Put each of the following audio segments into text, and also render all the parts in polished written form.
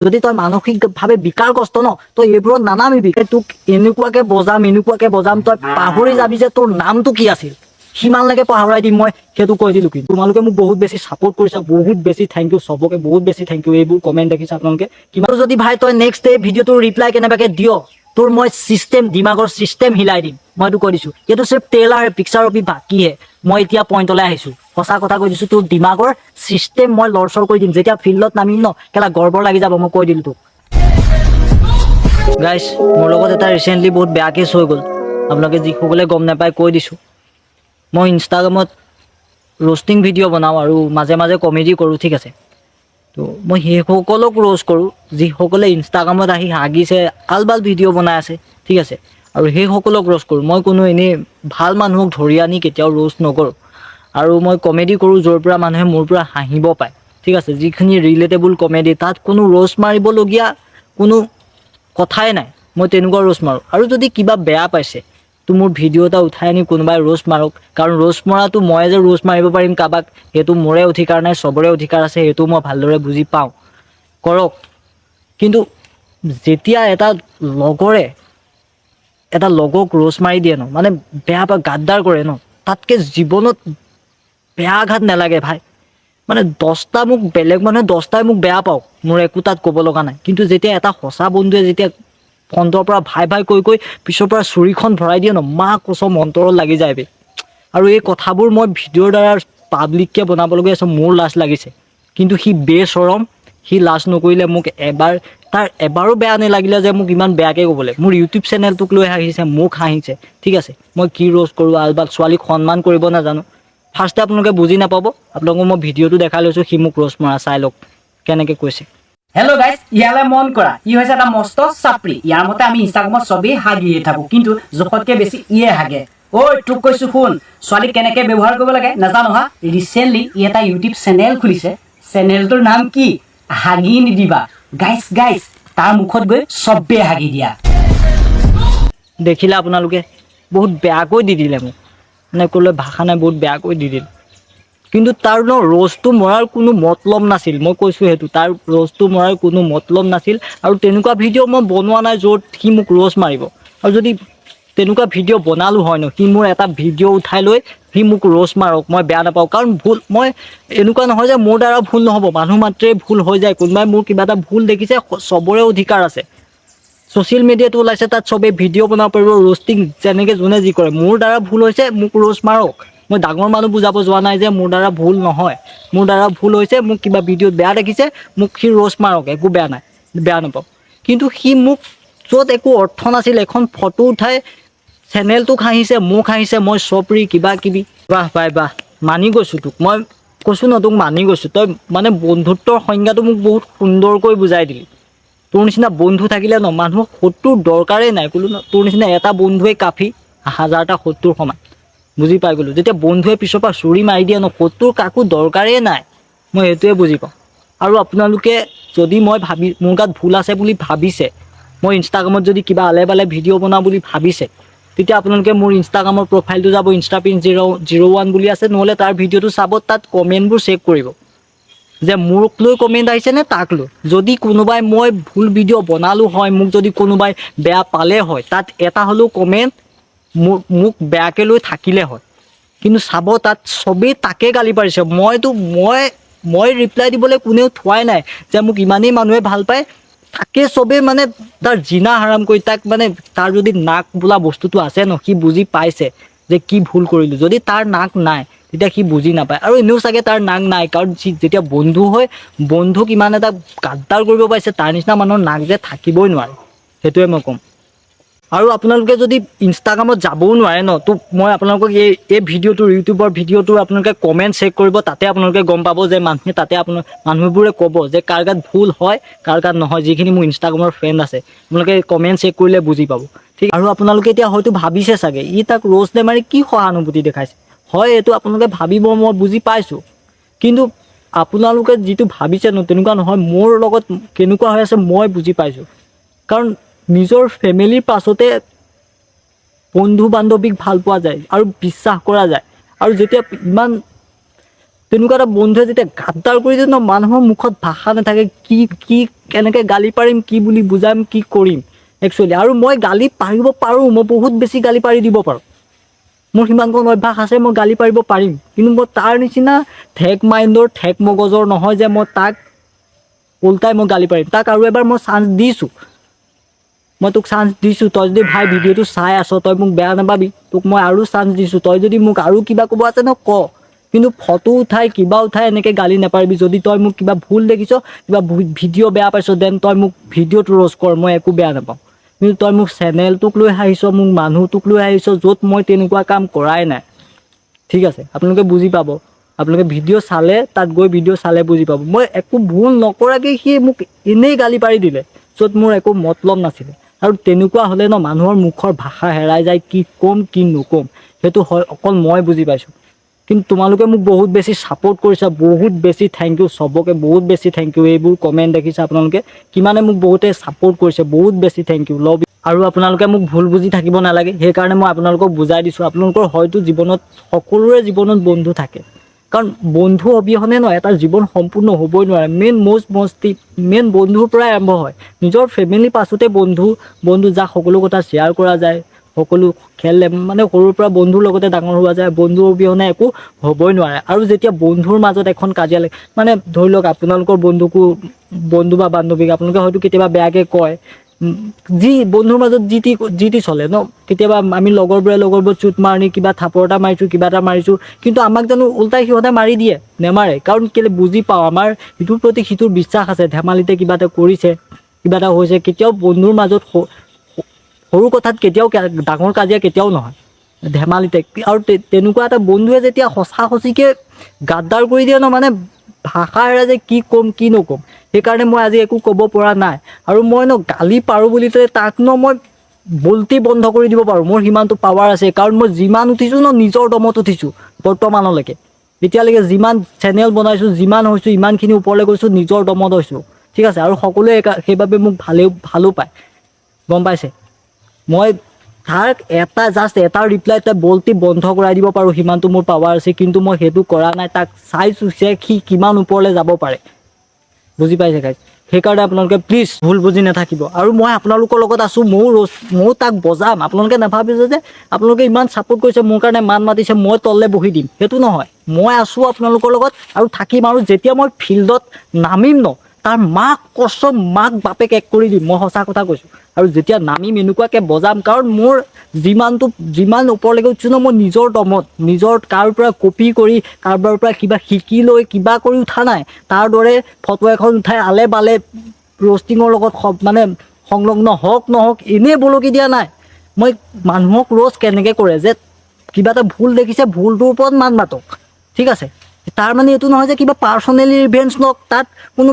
যদি তই মানসিকভাৱে বিকাৰগ্ৰস্ত ন, তই এইবোৰত নানামিবি। তোক এনেকুৱাকে বজাম, এনেকুৱাকে বজাম, তই পাহৰি যাবি যে তোৰ নামটো কি আছিল, সিমানলৈকে পাহৰাই দিম মই, সেইটো কৈ দিলো। কিন্তু তোমালোকে মোক বহুত বেছি ছাপোৰ্ট কৰিছা, বহুত বেছি thank U চবকে, বহুত বেছি thank U. এইবোৰ কমেণ্ট দেখিছা আপোনালোকে কিমান। যদি ভাই তই নেক্সট এই ভিডিঅ'টোৰ ৰিপ্লাই কেনেবাকে দিয়, তোৰ মই চিষ্টেম, দিমাগৰ চিষ্টেম হিলাই দিম, মই এইটো কৈ দিছো। এইটো চিৰ্ফ ট্ৰেইলাৰ, পিকচাৰ অভি বাকী হে। মই এতিয়া পইণ্টলৈ আহিছো, সঁচা কথা কৈ দিছো, তোৰ দিমাগৰ চিষ্টেম মই লৰচৰ কৰি দিম। যেতিয়া ফিল্ডত নামিম ন, কেলা গৰ্বৰ লাগি যাব, মই কৈ দিলো তোক। গাইছ, মোৰ লগত এটা ৰিচেণ্টলি বহুত বেয়া কেছ হৈ গ'ল। আপোনালোকে যিসকলে গম নাপায় কৈ দিছোঁ, মই ইনষ্টাগ্ৰামত ৰ'ষ্টিং ভিডিঅ' বনাওঁ আৰু মাজে মাজে কমেডি কৰোঁ, ঠিক আছে? তো মই সেইসকলক ৰ'ষ্ট কৰোঁ যিসকলে ইনষ্টাগ্ৰামত আহি হাগিছে, আল বাল ভিডিঅ' বনাই আছে, ঠিক আছে? আৰু সেইসকলক ৰ'ষ্ট কৰোঁ। মই কোনো এনেই ভাল মানুহক ধৰি আনি কেতিয়াও ৰ'ষ্ট নকৰোঁ। আৰু মই কমেডি কৰোঁ য'ৰ পৰা মানুহে মোৰ পৰা হাঁহিব পায়, ঠিক আছে? যিখিনি ৰিলেটেবল কমেডি, তাত কোনো ৰ'ষ্ট মাৰিবলগীয়া কোনো কথাই নাই, মই তেনেকুৱা ৰ'ষ্ট মাৰোঁ। আৰু যদি কিবা বেয়া পাইছে, তো মোৰ ভিডিঅ' এটা উঠাই আনি কোনোবাই ৰ'ষ্ট মাৰক। কাৰণ ৰ'ষ্ট মৰাটো, মই যে ৰ'ষ্ট মাৰিব পাৰিম কাৰোবাক, সেইটো মোৰে অধিকাৰ নাই, চবৰে অধিকাৰ আছে, সেইটো মই ভালদৰে বুজি পাওঁ। কৰক। কিন্তু যেতিয়া এটা লগৰে এটা লগক ৰ'ষ্ট মাৰি দিয়ে ন, মানে বেয়া বা গাদ্দাৰ কৰে ন, তাতকৈ জীৱনত বেয়া আঘাত নালাগে ভাই। মানে 10টা মোক বেলেগ মানুহে, 10টাই মোক বেয়া পাওক, মোৰ একো তাত ক'ব লগা নাই। কিন্তু যেতিয়া এটা সঁচা বন্ধুৱে যেতিয়া ফ্ৰণ্টৰ পৰা ভাই ভাই কৈ কৈ পিছৰ পৰা চুৰিখন ভৰাই দিয়ে ন, মা কচম, অন্তৰত লাগি যায় বে। আৰু এই কথাবোৰ মই ভিডিঅ'ৰ দ্বাৰা পাব্লিককৈ বনাবলগীয়া হৈছে, মোৰ লাজ লাগিছে। কিন্তু সি বেচৰম, সি লাজ নকৰিলে। মোক এবাৰ তাৰ এবাৰো বেয়া নালাগিলে যে মোক ইমান বেয়াকৈ ক'বলৈ। মোৰ ইউটিউব চেনেলটোক লৈ হাঁহিছে, মোক হাঁহিছে, ঠিক আছে? মই কি ৰ'ষ্ট কৰোঁ, আলবাল ছোৱালীক সন্মান কৰিব নাজানো। ফাৰ্ষ্টে আপোনালোকে বুজি নাপাব, আপোনালোকক মই ভিডিঅ'টো দেখাই লৈছোঁ, সি মোক ৰ'ষ্ট মৰা, চাই লওক কেনেকৈ কৈছে। হেল্ল' গাইজ, ইয়ালে মন কৰা। ই হৈছে এটা মস্ত চাপৰি। ইয়াৰ মতে আমি ইনষ্টাগ্ৰামত চবেই হাগিয়ে থাকো, কিন্তু জোখতকে বেছি ইয়ে হাগে। ঐ, তোক কৈছো শুন, ছোৱালীক কেনেকে ব্যৱহাৰ কৰিব লাগে নাজানো হা? ৰিচেণ্টলি ই এটা ইউটিউব চেনেল খুলিছে। চেনেলটোৰ নাম কি? হাগি নিদিবা। গাইজ, গাইজ, তাৰ মুখত গৈ চবেই হাগি দিয়া। দেখিলে আপোনালোকে, বহুত বেয়াকৈ দি দিলে মোক, মানে ক'বলৈ ভাষা নাই, বহুত বেয়াকৈ দি দিলে। কিন্তু তাৰ ন ৰ'ষ্টটো মৰাৰ কোনো মতলব নাছিল, মই কৈছোঁ সেইটো। তাৰ ৰ'ষ্টটো মৰাৰ কোনো মতলব নাছিল আৰু তেনেকুৱা ভিডিঅ' মই বনোৱা নাই য'ত সি মোক ৰ'ষ্ট মাৰিব। আৰু যদি তেনেকুৱা ভিডিঅ' বনালোঁ হয় ন, সি মোৰ এটা ভিডিঅ' উঠাই লৈ সি মোক ৰ'ষ্ট মাৰক, মই বেয়া নাপাওঁ। কাৰণ ভুল, মই এনেকুৱা নহয় যে মোৰ দ্বাৰা ভুল নহ'ব। মানুহ মাত্ৰেই ভুল হৈ যায়। কোনোবাই মোৰ কিবা এটা ভুল দেখিছে, চবৰে অধিকাৰ আছে। ছ'চিয়েল মিডিয়াটো ওলাইছে, তাত চবেই ভিডিঅ' বনাব পাৰিব, ৰ'ষ্টিং যেনেকৈ যোনে যি কৰে। মোৰ দ্বাৰা ভুল হৈছে, মোক ৰ'ষ্ট মাৰক। মই ডাঙৰ মানুহ বুজাব যোৱা নাই যে মোৰ দ্বাৰা ভুল নহয়। মোৰ দ্বাৰা ভুল হৈছে, মোক কিবা ভিডিঅ'ত বেয়া দেখিছে, মোক সি ৰ'ষ্ট মাৰক, একো বেয়া নাই, বেয়া নাপাওঁ। কিন্তু সি মোক য'ত একো অৰ্থ নাছিল, এখন ফটো উঠাই চেনেলটোক হাঁহিছে, মোক হাঁহিছে, মই চপৰি কিবা কিবি। বাহ ভাই বাহ, মানি গৈছোঁ তোক। মই কৈছোঁ ন, তোক মানি গৈছোঁ। তই মানে বন্ধুত্বৰ সংজ্ঞাটো মোক বহুত সুন্দৰকৈ বুজাই দিলি। তোৰ নিচিনা বন্ধু থাকিলে ন, মানুহক শত্ৰুৰ দৰকাৰেই নাই। ক'লো ন, তোৰ নিচিনা এটা বন্ধুৱে কাফি হাজাৰটা শত্ৰুৰ সমান। বুজি পাই গ'লো, যেতিয়া বন্ধুৱে পিছৰ পৰা চুৰি মাৰি দিয়ে ন, শত্ৰুৰ কাকো দৰকাৰেই নাই, মই সেইটোৱে বুজি পাওঁ। আৰু আপোনালোকে যদি মই ভাবি মোৰ গাত ভুল আছে বুলি ভাবিছে, মই ইনষ্টাগ্ৰামত যদি কিবা আলে বালে ভিডিঅ' বনাওঁ বুলি ভাবিছে, তেতিয়া আপোনালোকে মোৰ ইনষ্টাগ্ৰামৰ প্ৰফাইলটো যাব, ইনষ্টাপিন 001 বুলি আছে, নহ'লে তাৰ ভিডিঅ'টো চাব, তাত কমেণ্টবোৰ চেক কৰিব যে মোক লৈ কমেণ্ট আহিছে নে তাক লৈ। যদি কোনোবাই মই ভুল ভিডিঅ' বনালোঁ হয়, মোক যদি কোনোবাই বেয়া পালে হয়, তাত এটা হ'লেও কমেণ্ট মোক বেয়াকৈ লৈ থাকিলে হয়। কিন্তু চাব, তাত চবেই তাকে গালি পাৰিছে। মইতো মই মই ৰিপ্লাই দিবলৈ কোনেও থোৱাই নাই যে মোক ইমানেই মানুহে ভাল পায়। তাকে চবেই মানে তাৰ জিনা হাৰাম কৰি তাক, মানে তাৰ যদি নাক বোলা বস্তুটো আছে ন, সি বুজি পাইছে যে কি ভুল কৰিলোঁ। যদি তাৰ নাক নাই, তেতিয়া সি বুজি নাপায়। আৰু এনেও চাগে তাৰ নাক নাই, কাৰণ সি যেতিয়া বন্ধু হৈ বন্ধুক ইমান এটা গাদ্দাৰ কৰিব পাৰিছে, তাৰ নিচিনা মানুহৰ নাক যে থাকিবই নোৱাৰে, সেইটোৱে মই ক'ম। আৰু আপোনালোকে যদি ইনষ্টাগ্ৰামত যাবও নোৱাৰে ন, তো মই আপোনালোকক এই ভিডিঅ'টোৰ, ইউটিউবৰ ভিডিঅ'টোৰ আপোনালোকে কমেণ্ট চেক কৰিব। তাতে আপোনালোকে গম পাব যে মানুহে তাতে আপোনাৰ মানুহবোৰে ক'ব যে কাৰ গাত ভুল হয়, কাৰ গাত নহয়। যিখিনি মোৰ ইনষ্টাগ্ৰামৰ ফ্ৰেণ্ড আছে, আপোনালোকে কমেণ্ট চেক কৰিলে বুজি পাব, ঠিক। আৰু আপোনালোকে এতিয়া হয়তো ভাবিছে চাগে, ই তাক ৰ'ষ্ট নেমাৰি কি সহানুভূতি দেখাইছে। হয়, এইটো আপোনালোকে ভাবিব, মই বুজি পাইছোঁ। কিন্তু আপোনালোকে যিটো ভাবিছে ন, তেনেকুৱা নহয়। মোৰ লগত কেনেকুৱা হৈ আছে মই বুজি পাইছোঁ। কাৰণ নিজৰ ফেমিলিৰ পাছতে বন্ধু বান্ধৱীক ভাল পোৱা যায় আৰু বিশ্বাস কৰা যায়। আৰু যেতিয়া ইমান তেনেকুৱা এটা বন্ধুৱে যেতিয়া গাদ্দাৰ কৰি দিয়ে ন, মানুহৰ মুখত ভাষা নাথাকে, কি কি কেনেকৈ গালি পাৰিম, কি বুলি বুজাম, কি কৰিম একচুৱেলি। আৰু মই গালি পাৰিব পাৰোঁ, মই বহুত বেছি গালি পাৰি দিব পাৰোঁ, মোৰ সিমানকণ অভ্যাস আছে, মই গালি পাৰিব পাৰিম। কিন্তু মই তাৰ নিচিনা ঠেক মাইণ্ডৰ, ঠেক মগজৰ নহয় যে মই তাক ওল্টাই মই গালি পাৰিম। তাক আৰু এবাৰ মই চান্স দিছোঁ, মই তোক চান্স দিছোঁ, তই যদি ভাই ভিডিঅ'টো চাই আছ, তই মোক বেয়া নাপাবি, তোক মই আৰু চান্স দিছোঁ, তই যদি মোক আৰু কিবা ক'ব আছে ন ক, কিন্তু ফটো উঠাই কিবা উঠাই এনেকৈ গালি নাপাৰিবি। যদি তই মোক কিবা ভুল দেখিছ, কিবা ভিডিঅ' বেয়া পাইছ, then তই মোক ভিডিঅ'টো ৰ'ষ্ট কৰ, মই একো বেয়া নাপাওঁ। কিন্তু তই মোক চেনেলটোক লৈ হাঁহিছ, মোক মানুহটোক লৈ হাঁহিছ, য'ত মই তেনেকুৱা কাম কৰাই নাই। ঠিক আছে, আপোনালোকে বুজি পাব, আপোনালোকে ভিডিঅ' চালে, তাত গৈ ভিডিঅ' চালে বুজি পাব। মই একো ভুল নকৰাকৈ সি মোক এনেই গালি পাৰি দিলে, য'ত মোৰ একো মতলব নাছিলে। আৰু তেনেকুৱা হ'লে ন মানুহৰ মুখৰ ভাষা হেৰাই যায়, কি ক'ম কি নক'ম সেইটো হয় অকল মই বুজি পাইছোঁ। কিন্তু তোমালোকে মোক বহুত বেছি ছাপোৰ্ট কৰিছা, বহুত বেছি thank U চবকে, বহুত বেছি thank U. এইবোৰ কমেণ্ট দেখিছা আপোনালোকে, কিমানে মোক বহুতে ছাপোৰ্ট কৰিছে, বহুত বেছি thank U, love. আৰু আপোনালোকে মোক ভুল বুজি থাকিব নালাগে, সেইকাৰণে মই আপোনালোকক বুজাই দিছোঁ। আপোনালোকৰ হয়তো জীৱনত, সকলোৰে জীৱনত বন্ধু থাকে, কাৰণ বন্ধু অবিহনে ন এটা জীৱন সম্পূৰ্ণ হ'বই নোৱাৰে। মেইন মষ্ট মস্তি মেইন বন্ধুৰ পৰাই আৰম্ভ হয়। নিজৰ ফেমিলি পাছতে বন্ধু, বন্ধু যাক সকলো কথা শ্বেয়াৰ কৰা যায়, সকলো খেল মানে সৰুৰ পৰা বন্ধুৰ লগতে ডাঙৰ হোৱা যায়। বন্ধু অবিহনে একো হ'বই নোৱাৰে। আৰু যেতিয়া বন্ধুৰ মাজত এখন কাজিয়া লাগে, মানে ধৰি লওক আপোনালোকৰ বন্ধুকো, বন্ধু বা বান্ধৱীক আপোনালোকে হয়তো কেতিয়াবা বেয়াকৈ কয়, যি বন্ধুৰ মাজত যি টি চলে ন, কেতিয়াবা আমি লগৰবোৰে চুট মাৰি কিবা থাপৰ এটা মাৰিছোঁ, কিবা এটা মাৰিছোঁ, কিন্তু আমাক জানো ওল্টাই সিহঁতে মাৰি দিয়ে? নেমাৰে। কাৰণ কেলৈ বুজি পাওঁ, আমাৰ ইটোৰ প্ৰতি সিটোৰ বিশ্বাস আছে, ধেমালিতে কিবা এটা কৰিছে, কিবা এটা হৈছে। কেতিয়াও বন্ধুৰ মাজত সৰু কথাত কেতিয়াও ডাঙৰ কাজিয়া কেতিয়াও নহয়, ধেমালিতে। আৰু তেনেকুৱা এটা বন্ধুৱে যেতিয়া সঁচা সঁচিকৈ গাদ্দাৰ কৰি দিয়ে ন, মানে ভাষা হেৰাই যে কি ক'ম কি নক'ম। সেইকাৰণে মই আজি একো ক'ব পৰা নাই। আৰু মই ন গালি পাৰোঁ বুলি তাক ন মই বল্টি বন্ধ কৰি দিব পাৰোঁ, মোৰ সিমানটো পাৱাৰ আছে। কাৰণ মই যিমান উঠিছোঁ ন নিজৰ দমত উঠিছোঁ বৰ্তমানলৈকে, এতিয়ালৈকে যিমান চেনেল বনাইছোঁ, যিমান হৈছোঁ, ইমানখিনি ওপৰলৈ গৈছোঁ, নিজৰ দমত হৈছোঁ। ঠিক আছে, আৰু সকলোৱে সেইবাবে মোক ভালো পায়, গম পাইছে। মই তাক এটা জাষ্ট এটা ৰিপ্লাই তাক বল্টি বন্ধ কৰাই দিব পাৰোঁ, সিমানটো মোৰ পাৱাৰ আছে। কিন্তু মই সেইটো কৰা নাই, তাক চাইছোঁ যে সি কিমান ওপৰলৈ যাব পাৰে, বুজি পাইছে গাইজ। সেইকাৰণে আপোনালোকে প্লিজ ভুল বুজি নাথাকিব। আৰু মই আপোনালোকৰ লগত আছোঁ, ময়ো তাক বজাম। আপোনালোকে নাভাবিছে যে আপোনালোকে ইমান ছাপোৰ্ট কৰিছে, মোৰ কাৰণে মান মাতিছে, মই তললৈ বহি দিম, সেইটো নহয়। মই আছোঁ আপোনালোকৰ লগত আৰু থাকিম। আৰু যেতিয়া মই ফিল্ডত নামিম ন, তাৰ মাক কচম মাক বাপেক এক কৰি দিম, মই সঁচা কথা কৈছোঁ। আৰু যেতিয়া নামিম এনেকুৱাকৈ বজাম, কাৰণ মোৰ যিমান ওপৰলৈকে উঠিছোঁ ন, মই নিজৰ দমত, নিজৰ কাৰোৰ পৰা কপি কৰি, কাৰোবাৰ পৰা কিবা শিকি লৈ কিবা কৰি উঠা নাই। তাৰ দৰে ফটো এখন উঠাই আলে বালে ৰ'ষ্টিঙৰ লগত মানে সংলগ্ন হওক নহওক এনেই বলকি দিয়া নাই। মই মানুহক ৰ'জ কেনেকৈ কৰে যে কিবা এটা ভুল দেখিছে, ভুলটোৰ ওপৰত মাত মাতক, ঠিক আছে। তাৰ মানে এইটো নহয় যে কিবা পাৰ্চনেলি ৰিভেঞ্চ লওক, তাত কোনো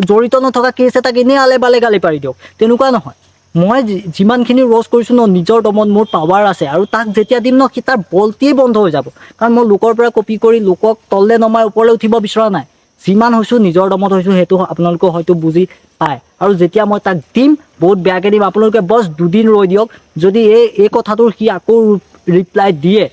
জড়িত নথকা কেছ এটাক এনেই আলে বালে গালি পাৰি দিয়ক, তেনেকুৱা নহয়। মই যিমানখিনি ৰ'জ কৰিছোঁ ন নিজৰ দমত, মোৰ পাৱাৰ আছে। আৰু তাক যেতিয়া দিম ন, সি তাৰ বল্টিয়েই বন্ধ হৈ যাব। কাৰণ মই লোকৰ পৰা কপি কৰি লোকক তললৈ নমাই ওপৰলৈ উঠিব বিচৰা নাই। যিমান হৈছোঁ নিজৰ দমত হৈছোঁ, সেইটো আপোনালোকেও হয়তো বুজি পায়। আৰু যেতিয়া মই তাক দিম, বহুত বেয়াকৈ দিম, আপোনালোকে বছ দুদিন ৰৈ দিয়ক। যদি এই কথাটোৰ সি আকৌ ৰিপ্লাই দিয়ে,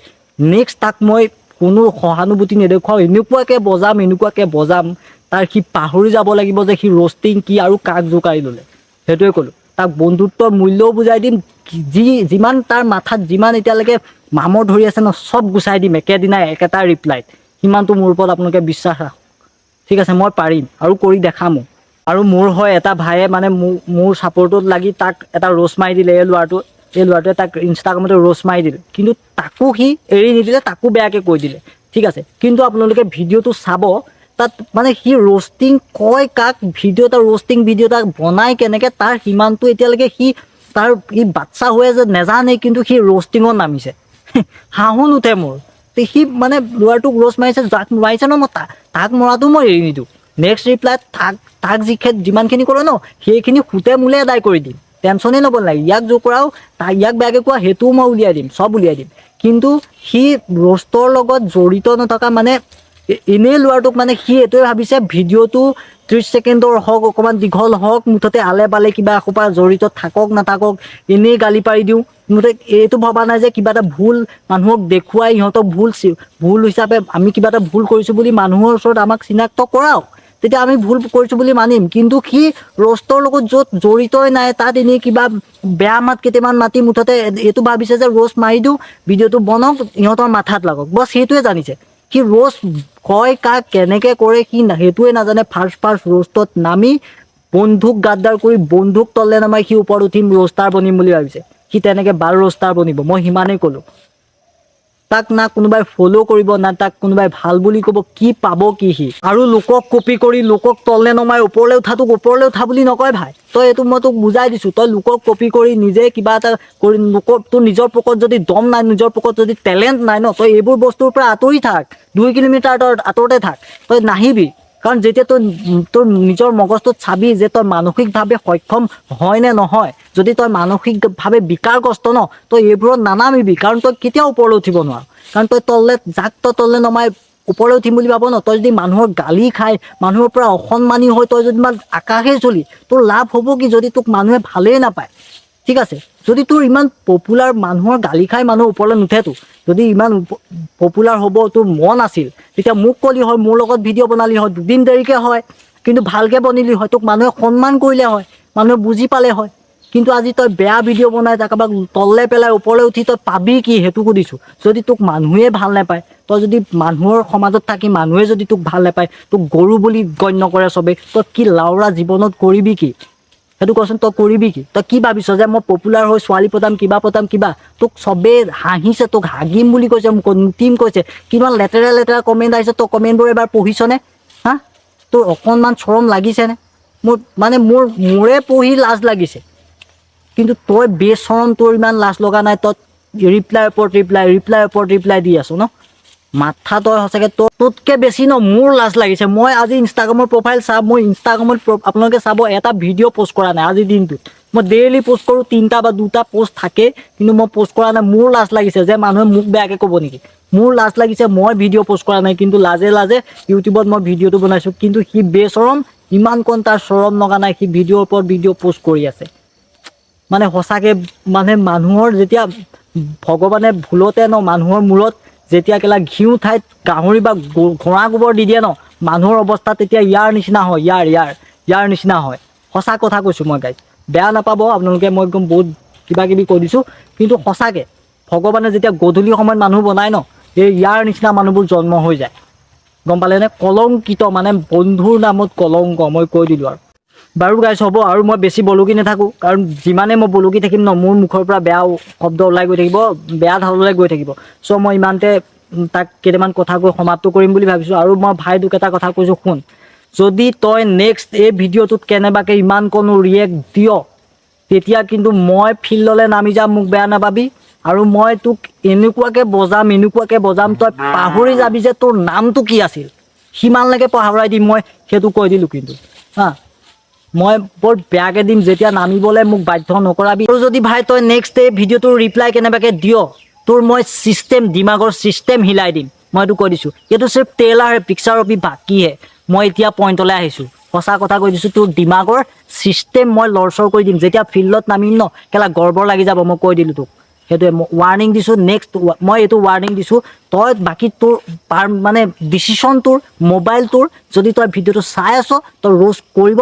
নেক্সট তাক মই কোনো সহানুভূতি নেদেখুৱাওঁ, এনেকুৱাকৈ বজাম, এনেকুৱাকৈ বজাম, তাৰ সি পাহৰি যাব লাগিব যে সি ৰ'ষ্টিং কি আৰু কাক জোকাৰি ল'লে। সেইটোৱে ক'লোঁ, তাক বন্ধুত্বৰ মূল্যও বুজাই দিম, যিমান তাৰ মাথাত যিমান এতিয়ালৈকে মামৰ ধৰি আছে ন, চব গুচাই দিম একেদিনাই একেটা ৰিপ্লাইত। সিমানটো মোৰ ওপৰত আপোনালোকে বিশ্বাস ৰাখক, ঠিক আছে। মই পাৰিম আৰু কৰি দেখামো। আৰু মোৰ হয় এটা ভায়ে মানে মোৰ ছাপৰ্টত লাগি তাক এটা ৰ'ষ্ট মাৰি দিলে, এই ল'ৰাটোৱে তাক ইনষ্টাগ্ৰামতে ৰ'ষ্ট মাৰি দিলে, কিন্তু তাকো সি এৰি নিদিলে, তাকো বেয়াকৈ কৈ দিলে, ঠিক আছে। কিন্তু আপোনালোকে ভিডিঅ'টো চাব, তাত মানে সি ৰ'ষ্টিং কয় কাক, ভিডিঅ' এটা ৰ'ষ্টিং ভিডিঅ' এটা বনাই কেনেকৈ, তাৰ সিমানটো এতিয়ালৈকে সি তাৰ সি বাচ্ছা হৈ আছে নেজানে, কিন্তু সি ৰ'ষ্টিঙত নামিছে। হাঁহো নুঠে মোৰ। তে সি মানে ল'ৰাটোক ৰ'ষ্ট মাৰিছে, যাক মাৰিছে ন, মই তাক মৰাটো মই এৰি নিদিওঁ। নেক্সট ৰিপ্লাইত তাক যিমানখিনি কৰে ন, সেইখিনি সুতে মোলে আদায় কৰি দিম, টেনশ্যনেই ল'ব নালাগে। ইয়াক জোকৰাও, ইয়াক বেয়াকৈ কোৱা, সেইটোও মই উলিয়াই দিম, চব উলিয়াই দিম। কিন্তু সি ৰ'ষ্টৰ লগত জড়িত নথকা মানে এনেই ল'ৰাটোক মানে সি এইটোৱে ভাবিছে, ভিডিঅ'টো 30 ছেকেণ্ডৰ হওক, অকণমান দীঘল হওক, মুঠতে আলে বালে কিবা এসোপা জড়িত থাকক নাথাকক, এনেই গালি পাৰি দিওঁ। মুঠতে এইটো ভবা নাই যে কিবা এটা ভুল মানুহক দেখুৱাই ইহঁতক ভুল হিচাপে আমি কিবা এটা ভুল কৰিছোঁ বুলি মানুহৰ ওচৰত আমাক চিনাক্ত কৰাওক, তেতিয়া আমি ভুল কৰিছোঁ বুলি মানিম। কিন্তু সি ৰ'ষ্টৰ লগত য'ত জড়িতই নাই, তাত এনেই কিবা বেয়া মাত কেইটামান মাতি মুঠতে এইটো ভাবিছে যে ৰ'ষ্ট মাৰি দিওঁ, ভিডিঅ'টো বনাওক, ইহঁতৰ মাথাত লাগক, বছ, সেইটোৱে জানিছে। সি ৰ'ষ্ট কয় কাক কেনেকৈ কৰে, সি সেইটোৱে নাজানে। ফাৰ্ষ্ট ফাৰ্ষ্ট ৰ'ষ্টত নামি বন্ধুক গাদ্দাৰ কৰি, বন্ধুক তললে নমাই সি ওপৰত উঠিম, ৰ'ষ্টাৰ বনিম বুলি ভাবিছে। সি তেনেকৈ ভাল ৰ'ষ্টাৰ বনিব, মই সিমানেই ক'লোঁ। তাক না কোনোবাই ফ'ল' কৰিব, না তাক কোনোবাই ভাল বুলি ক'ব। কি পাব কি সি? আৰু লোকক কপি কৰি লোকক তললে নমাই ওপৰলৈ উঠাটোক ওপৰলৈ উঠা বুলি নকয় ভাই। তই এইটো মই তোক বুজাই দিছোঁ। তই লোকক কপি কৰি নিজে কিবা এটা কৰি লোকক, তোৰ নিজৰ পকত যদি দম নাই, নিজৰ পকত যদি টেলেণ্ট নাই ন, তই এইবোৰ বস্তুৰ পৰা আঁতৰি থাক। 2 কিলোমিটাৰ তই আঁতৰতে থাক, তই নাহিবি। কাৰণ যেতিয়া তই তোৰ নিজৰ মগজটোত চাবি যে তই মানসিকভাৱে সক্ষম হয় নে নহয়, যদি তই মানসিকভাৱে বিকাৰগ্ৰস্ত ন, তই এইবোৰত নানামিবি। কাৰণ তই কেতিয়াও ওপৰলৈ উঠিব নোৱাৰ। কাৰণ তই তললে যাক তই তললে নমাই ওপৰলৈ উঠিম বুলি ভাব ন, তই যদি মানুহৰ গালি খাই, মানুহৰ পৰা অসন্মানী হৈ তই যদি ইমান আকাশেই চলি, তোৰ লাভ হ'ব কি যদি তোক মানুহে ভালেই নাপায়? ঠিক আছে, যদি তোৰ ইমান পপুলাৰ, মানুহৰ গালি খাই মানুহ ওপৰলৈ নুঠেতো। যদি ইমান পপুলাৰ হ'ব তোৰ মন আছিল, তেতিয়া মোক ক'লি হয়, মোৰ লগত ভিডিঅ' বনালি হয়। দুদিন দেৰিকৈ হয়, কিন্তু ভালকৈ বনিলি হয়, তোক মানুহে সন্মান কৰিলে হয়, মানুহে বুজি পালে হয়। কিন্তু আজি তই বেয়া ভিডিঅ' বনাই কাৰোবাক তললে পেলাই ওপৰলৈ উঠি তই পাবি কি, সেইটো সুধিছোঁ। যদি তোক মানুহে ভাল নাপায়, তই যদি মানুহৰ সমাজত থাকি মানুহে যদি তোক ভাল নাপায়, তোক গৰু বুলি গণ্য কৰে চবেই, তই কি লাওৰা জীৱনত কৰিবি কি, সেইটো কচোন। তই কৰিবি কি? তই কি ভাবিছ যে মই পপুলাৰ হৈ ছোৱালী পতাম, কিবা পতাম কিবা? তোক চবেই হাঁহিছে, তোক হাগিম বুলি কৈছে, মোক মুতিম কৈছে। কিমান লেতেৰা লেতেৰা কমেণ্ট আহিছে। তই কমেণ্টবোৰ এবাৰ পঢ়িছনে? হা, তোৰ অকণমান চৰম লাগিছেনে? মোৰ মানে মোৰে পঢ়ি লাজ লাগিছে। কিন্তু তই বেচৰম, তোৰ ইমান লাজ লগা নাই। তই ৰিপ্লাইৰ ওপৰত ৰিপ্লাই, ৰিপ্লাইৰ ওপৰত ৰিপ্লাই দি আছ ন। মাথা তই সঁচাকৈ, তোতকৈ বেছি ন মোৰ লাজ লাগিছে। মই আজি ইনষ্টাগ্ৰামৰ প্ৰফাইল চাম, মই ইনষ্টাগ্ৰামত আপোনালোকে চাব, এটা ভিডিঅ' প'ষ্ট কৰা নাই আজিৰ দিনটোত। মই ডেইলি প'ষ্ট কৰোঁ, তিনিটা বা দুটা প'ষ্ট থাকে, কিন্তু মই প'ষ্ট কৰা নাই। মোৰ লাজ লাগিছে যে মানুহে মোক বেয়াকৈ ক'ব নেকি। মোৰ লাজ লাগিছে, মই ভিডিঅ' প'ষ্ট কৰা নাই। কিন্তু লাজে লাজে ইউটিউবত মই ভিডিঅ'টো বনাইছোঁ। কিন্তু সি বেচৰম, ইমান কণ তাৰ চৰম লগা নাই, সি ভিডিঅ'ৰ ওপৰত ভিডিঅ' প'ষ্ট কৰি আছে। মানে সঁচাকৈ মানে মানুহৰ যেতিয়া ভগৱানে ভুলতে ন মানুহৰ মূৰত যেতিয়া কেলা ঘিউ ঠাইত গাহৰি বা ঘোঁৰা গোবৰ দি দিয়ে ন, মানুহৰ অৱস্থা তেতিয়া ইয়াৰ নিচিনা হয়, ইয়াৰ ইয়াৰ ইয়াৰ নিচিনা হয়। সঁচা কথা কৈছোঁ মই গাইজ, বেয়া নাপাব আপোনালোকে। মই একদম বহুত কিবা কিবি কৈ দিছোঁ, কিন্তু সঁচাকৈ ভগৱানে যেতিয়া গধূলি সময়ত মানুহ বনায় ন, এই ইয়াৰ নিচিনা মানুহবোৰ জন্ম হৈ যায়, গম পালেনে? কলংকিত, মানে বন্ধুৰ নামত কলংক, মই কৈ দিলোঁ আৰু। বাৰু গাইছ, হ'ব আৰু, মই বেছি বলকি নাথাকোঁ। কাৰণ যিমানে মই বলকি থাকিম ন, মোৰ মুখৰ পৰা বেয়া শব্দ ওলাই গৈ থাকিব, বেয়া ঢাললৈ গৈ থাকিব। চ' মই ইমানতে তাক কেইটামান কথা কৈ সমাপ্ত কৰিম বুলি ভাবিছোঁ। আৰু মই ভাই তোক এটা কথা কৈছোঁ শুন, যদি তই নেক্সট এই ভিডিঅ'টোত কেনেবাকৈ ইমান কণো ৰিয়েক্ট দিয়, তেতিয়া কিন্তু মই ফিল্ডলৈ নামি যাম, মোক বেয়া নাপাবি। আৰু মই তোক এনেকুৱাকৈ বজাম, এনেকুৱাকৈ বজাম, তই পাহৰি যাবি যে তোৰ নামটো কি আছিল, সিমানলৈকে পাহৰাই দিম মই, সেইটো কৈ দিলোঁ। কিন্তু হা, মই বৰ বেয়াকৈ দিম যেতিয়া, নামিবলৈ মোক বাধ্য নকৰাবি। আৰু যদি ভাই তই নেক্সট এই ভিডিঅ'টোৰ ৰিপ্লাই কেনেবাকৈ দিয়, তোৰ মই ছিষ্টেম, দিমাগৰ ছিষ্টেম হিলাই দিম, মই এইটো কৈ দিছোঁ। এইটো চিৰ্ফ ট্ৰেইলাৰ, পিকচাৰ अभी बाकी है। মই এতিয়া পইণ্টলৈ আহিছোঁ, সঁচা কথা কৈ দিছোঁ, তোৰ দিমাগৰ ছিষ্টেম মই লৰচৰ কৰি দিম। যেতিয়া ফিল্ডত নামিম ন, কেলা গৰ্বৰ লাগি যাব, মই কৈ দিলোঁ তোক। সেইটোৱে মই ৱাৰ্ণিং দিছোঁ। নেক্সট মই এইটো ৱাৰ্ণিং দিছোঁ। তই বাকী তোৰ পাৰ মানে ডিচিশ্যন তোৰ, মোবাইল তোৰ। যদি তই ভিডিঅ'টো চাই আছ, তই ৰ'ষ্ট কৰিব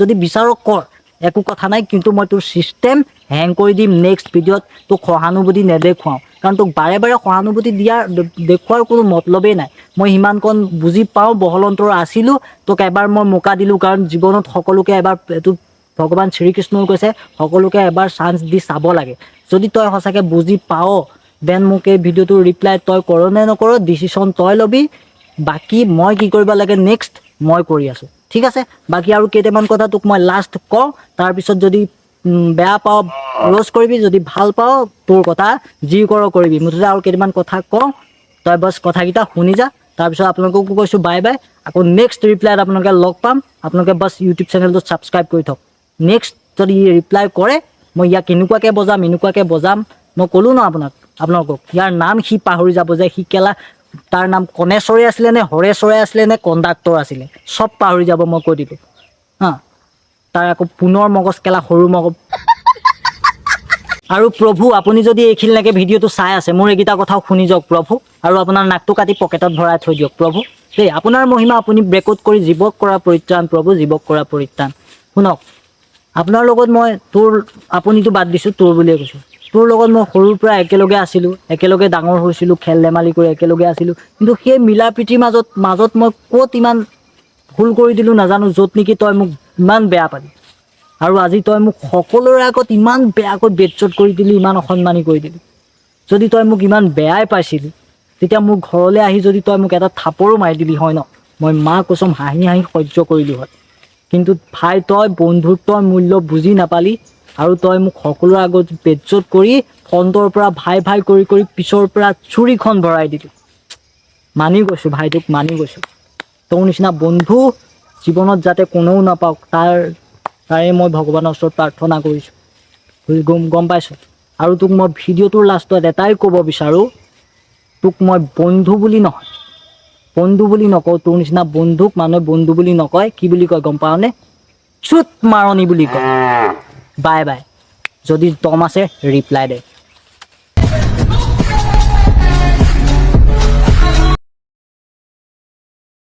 যদি বিচাৰ কৰ, একো কথা নাই। কিন্তু মই তোৰ ছিষ্টেম হেং কৰি দিম নেক্সট ভিডিঅ'ত। তোক সহানুভূতি নেদেখুৱাওঁ, কাৰণ তোক বাৰে বাৰে সহানুভূতি দিয়াৰ দেখুওৱাৰ কোনো মতলবেই নাই। মই সিমানকণ বুজি পাওঁ, বহল অন্তৰ আছিলোঁ। তোক এবাৰ মই মোকা দিলোঁ, কাৰণ জীৱনত সকলোকে এবাৰ, এইটো ভগৱান শ্ৰীকৃষ্ণও কৈছে, সকলোকে এবাৰ চান্স দি চাব লাগে। যদি তই সঁচাকৈ বুজি পাৱ, then মোক এই ভিডিঅ'টোৰ ৰিপ্লাই তই কৰ নে নকৰ, ডিচিশ্যন তই ল'বি। বাকী মই কি কৰিব লাগে নেক্সট মই কৰি আছোঁ, ঠিক আছে? বাকী আৰু কেইটামান কথা তোক মই লাষ্ট কওঁ, তাৰপিছত যদি বেয়া পাৱ ৰ'ষ্ট কৰিবি, যদি ভাল পাৱ তোৰ কথা, যি কৰ কৰিবি। মুঠতে আৰু কেইটামান কথা কওঁ, তই বছ কথাকেইটা শুনি যা। তাৰপিছত আপোনালোককো কৈছোঁ বাই বাই। আকৌ নেক্সট ৰিপ্লাইত আপোনালোকে লগ পাম। আপোনালোকে বাছ ইউটিউব চেনেলটো ছাবস্ক্ৰাইব কৰি থওক। নেক্সট যদি ৰিপ্লাই কৰে, মই ইয়াক এনেকুৱাকৈ বজাম, এনেকুৱাকৈ বজাম, মই ক'লোঁ ন আপোনালোকক, ইয়াৰ নাম সি পাহৰি যাব যে সি কেলা তাৰ নাম কনেশ্বৰী আছিলে নে হৰেশ্বৰে আছিলে নে কণ্ডাক্টৰ আছিলে, চব পাহৰি যাব, মই কৈ দিলোঁ। হা, তাৰ আকৌ পুনৰ মগজ কেলা সৰু মগজ। আৰু প্ৰভু, আপুনি যদি এইখিনিলৈকে ভিডিঅ'টো চাই আছে, মোৰ এইকেইটা কথাও শুনি যাওক প্ৰভু, আৰু আপোনাৰ নাকটো কাটি পকেটত ভৰাই থৈ দিয়ক প্ৰভু দেই। আপোনাৰ মহিমা আপুনি ব্ৰেকত কৰি জীৱক কৰা পৰিত্ৰাণ প্ৰভু, জীৱক কৰা পৰিত্ৰাণ। শুনক, আপোনাৰ লগত মই তোৰ, আপুনিতো বাদ দিছোঁ, তোৰ বুলিয়ে কৈছোঁ, তোৰ লগত মই সৰুৰ পৰা একেলগে আছিলোঁ, একেলগে ডাঙৰ হৈছিলোঁ, খেল ধেমালি কৰি একেলগে আছিলোঁ। কিন্তু সেই মিলা প্ৰীতিৰ মাজত মই ক'ত ইমান ভুল কৰি দিলোঁ নাজানো, য'ত নেকি তই মোক ইমান বেয়া পালি, আৰু আজি তই মোক সকলোৰে আগত ইমান বেয়াকৈ বেজ্জত কৰি দিলি, ইমান অসন্মানী কৰি দিলি। যদি তই মোক ইমান বেয়াই পাইছিলি, তেতিয়া মোৰ ঘৰলৈ আহি যদি তই মোক এটা থাপৰো মাৰি দিলি হয় ন, মই মা কচম হাঁহি হাঁহি সহ্য কৰিলোঁ হয়। কিন্তু ভাই, তই বন্ধুত্বৰ মূল্য বুজি নাপালি, আৰু তই মোক সকলোৰে আগত বেজ্জত কৰি ফ্ৰণ্টৰ পৰা ভাই ভাই কৰি কৰি পিছৰ পৰা চুৰিখন ভৰাই দিলি। মানি গৈছোঁ ভাই, তোক মানি গৈছোঁ। তোৰ নিচিনা বন্ধু জীৱনত যাতে কোনেও নাপাওক, তাৰে মই ভগৱানৰ ওচৰত প্ৰাৰ্থনা কৰিছোঁ। গম পাইছ? আৰু তোক মই ভিডিঅ'টোৰ লাষ্টত এটাই ক'ব বিচাৰোঁ, তোক মই বন্ধু বুলি নহয়, বন্ধু বুলি নকওঁ, তোৰ নিচিনা বন্ধুক মানুহে বন্ধু বুলি নকয়, কি বুলি কয় গম পাৱনে? চুত মাৰণি বুলি কয়। Bye bye. যদি দম আছে ৰিপ্লাই দে।